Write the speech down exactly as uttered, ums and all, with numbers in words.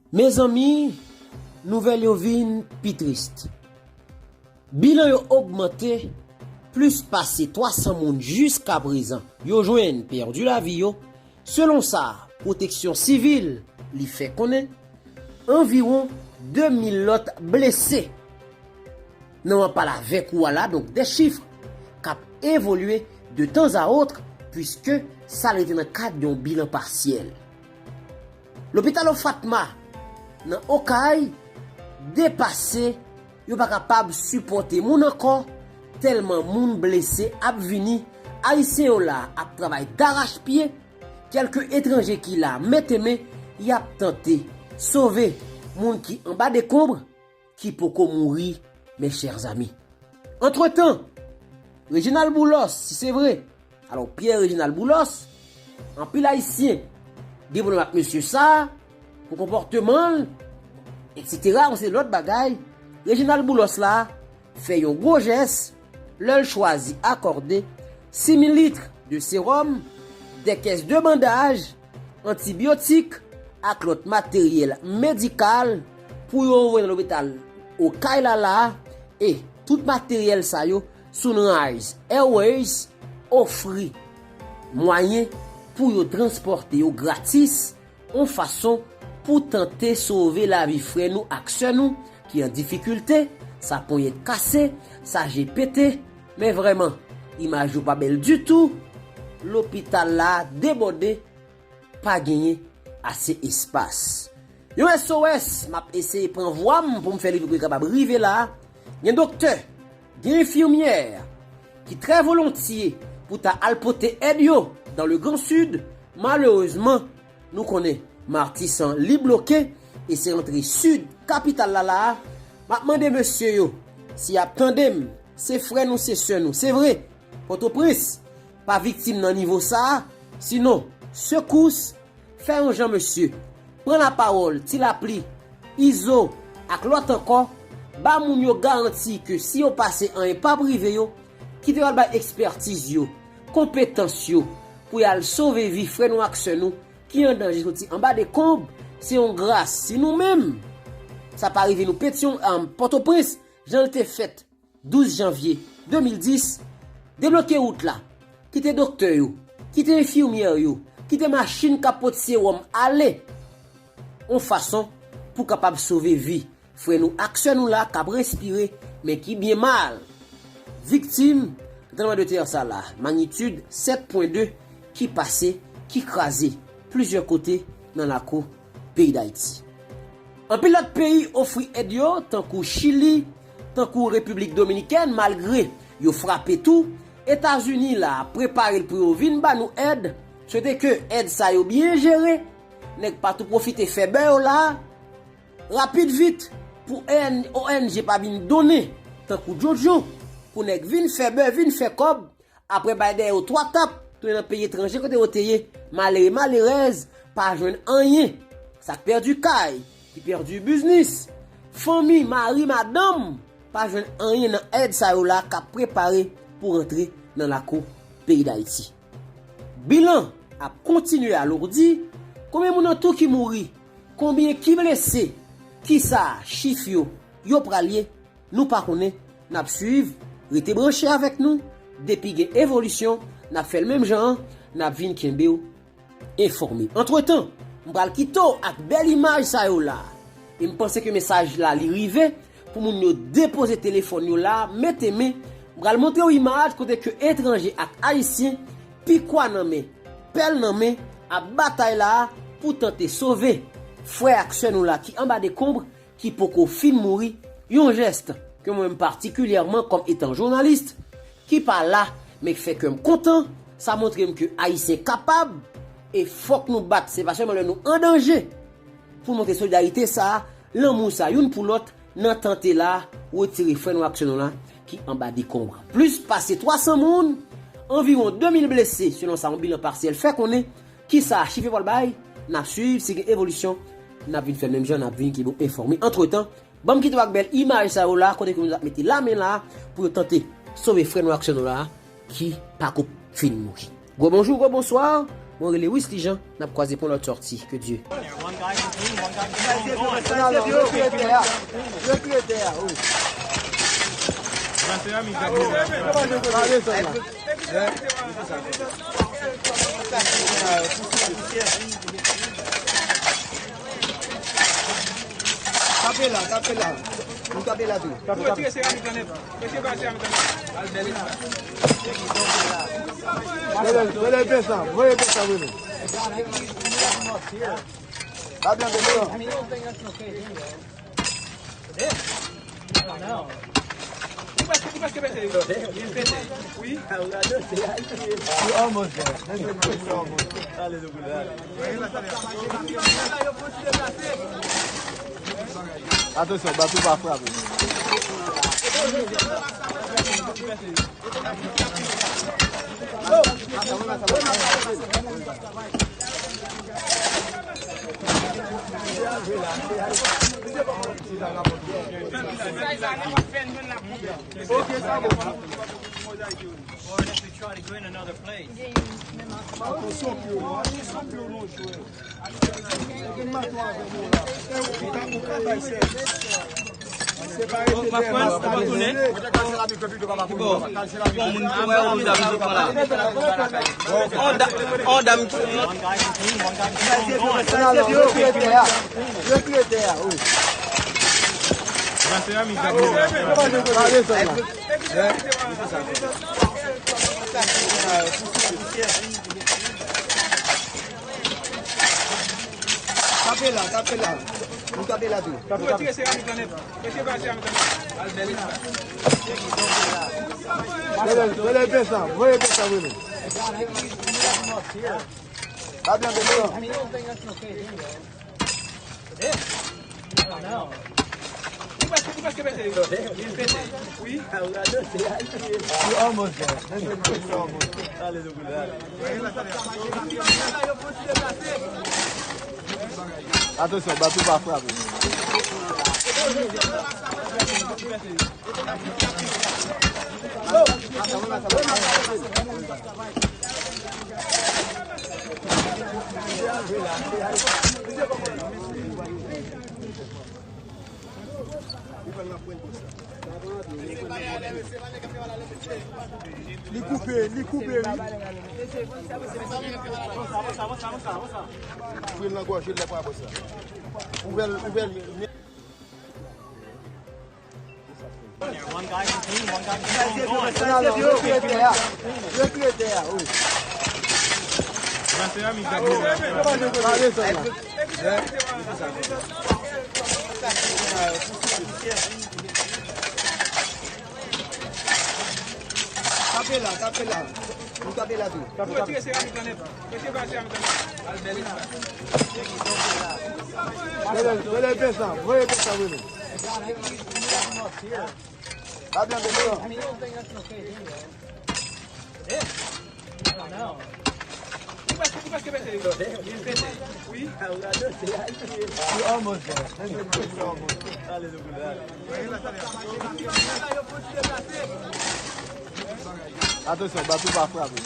Mezanmi, nouvèl yo vin pi tris. Bilan yo ogmante, plis pase twa san moun jiskaprezan yo jwenn pèdi lavi yo, selon sa Pwoteksyon Sivil li fè konnen. Anviwon de mil lòt blese. Nan w ap pale avèk ou a la, donk de chif k ap evolye de tan a otre, puiske sa rete nan kad yon bilan pasyèl. Lopital Ofatma nan Okay depase, yo pa kapab sipòte moun ankò, tèlman moun blese ap vini. Ayisyen yo la ap travay darachpye, kèlke etranje ki la mete men, y ap tante sove moun ki anba dekonb, ki poko mouri, mes chers amis. Antretan, Reginald Boulos, si se vre, alò Pierre Reginald Boulos, anpil Ayisyen gen pwoblèm ak mesye sa, pou konpòteman l, etsetera, yon seri lòt bagay. Reginald Boulos la fè yon gwo jès lè l chwazi akòde sis mil lit de sewòm, de kès de bandaj, antibyotik ak lòt materyèl medikal pou yo voye nan lopital Okay la la a, e tout materyèl sa yo, Sunrise Airways ofri mwayen pou yo transpòte yo gratis, yon fason pou tante sove lavi frè nou ak sè nou ki an difikilte, sa ponyèt kase, sa je pete, men vrèman, imaj yo pa bèl ditou, lopital la debòde, pa genyen ase espas. Yon S O S, m ap eseye pran vwa m pou m fè li pou li kapab rive la. Gen doktè, gen enfimyè ki trè volontye pou ta al pote èd yo dans le Grand Sud. Malerezman, nou konnen Matisan li bloke e se rantre sid kapital la la a. M ap mande mesye yo, si y ap tande m, se frè nou, se sè nou, se vre, Pòtoprens pa viktim nan nivo sa a, sinon, sekous, fè yon jan mesye, pran lapawòl, Ti Lapli, Izo ak lòt ankò, ba moun yo garanti ke si yo pase anyen p ap rive yo, kite yo al bay ekspètiz yo, konpetans yo, pou y al sove vi frè nou ak sè nou ki an danje soti anba dekonb, se yon gras si nou menm sa pa rive nou Petyon, um, Pòtoprens, jan l te fèt douz janvye de mil dis, debloke wout la, kite doktè yo, kite enfimyè yo, kite machin k ap pote sewòm ale, yon fason pou kapab sove vi frè nou ak sè nou la k ap respire, men ki byen mal viktim tranblemanntè sa la, magnitid sèt pwen de ki pase, ki kraze plizyè kote nan lakou peyi Dayiti. Anpil lòt peyi ofri èd yo, tankou Chili, tankou Repiblik Dominikèn, malgre yo frape tou. Etazini la prepare l pou yo vin ba nou èd. Swete ke èd sa yo byen jere. Nèg pa tou pwofite fè bè yo la. Rapid vit, pou O N G pa vin donnen tankou djondjon, pou nèg vin fè bè, vin fè kòb, apre bay dèyè yo twa tap, tounen nan peyi etranje kote yo te ye, malere, malerèz, pa jwenn anyen. Sa k pèdi kay, ki pèdi biznis, fanmi, mari, madanm, pa jwenn anyen nan èd sa yo la k ap prepare pou rantre nan lakou peyi Dayiti. Bilan ap kontinye aloudi, konbyen moun an tou ki mouri, konbyen ki blese, kisa chif yo, yo pral ye, nou pa konnen, n ap swiv, rete branche avèk nou, depi gen evolisyon, n ap fè l menm jan an, n ap vin kenbe w enfòme. Antretan, m pral kite w ak bèl imaj sa yo la. E m panse ke mesaj la li rive pou moun yo depoze telefòn yo la, mete men, m pral montre w imaj kote ke etranje ak ayisyen, pikwa nan men, pèl nan men, ap batay la pou tante sove frè ak sè nou la ki anba dekonb, ki poko fin mouri, yon jès ke mwen menm patikilyèman kòm etan jounalis ki pa la, men k fè kè m kontan, sa montre m ke Ayisyen kapab, e fòk nou bat, se pa sèlman lè nou an danje pou n montre solidarite sa, lanmou sa youn pou lòt, nan tante la, retire frè nou ak sè nou la ki anba dekonb. Plis pase twa san moun, anviwon de mil blese, selon sa yon bilan pasyèl fè konnen. Kisa chif yo pral bay? N ap swiv, si gen evolisyon, n ap vin fè menm jan, n ap vin kenbe w enfòme. Antretan, ban m kite w ak bèl imaj sa yo la, kote ke nou ap mete lamen la pou yo tante sove frè nou ak sè nou la ki pako fin mouri. Gwo bonjou, gwo bonswa. Mwen rele Wisly Jean, n ap kwaze pou yon lòt sòti. Ke Dye. Tape la, tape la. Nou tape la tou. Tape, tape. Voye, voye pè sa, voye pè sa, voye. Pa byen, pa byen. Atansyon, bato pa frape. Atansyon, pye w, atansyon, pye w, non, jwe. Tape la, tape la. Nou tape la tou. Voye, voye pè sa, voye pè sa, voye. Pa byen, pa byen. Atansyon, bato pa frape. Li koupe, li koupe, wi. Fri l nan gòj li, lè pral bò sa. Ouvè l, ouvè l. Retire tè a, retire tè a, wi. Tape la, tape la. Nou tape la tou. Voye, voye pè sa, voye pè sa, voye. Pa byen, pa byen. Atansyon, bato pa frape.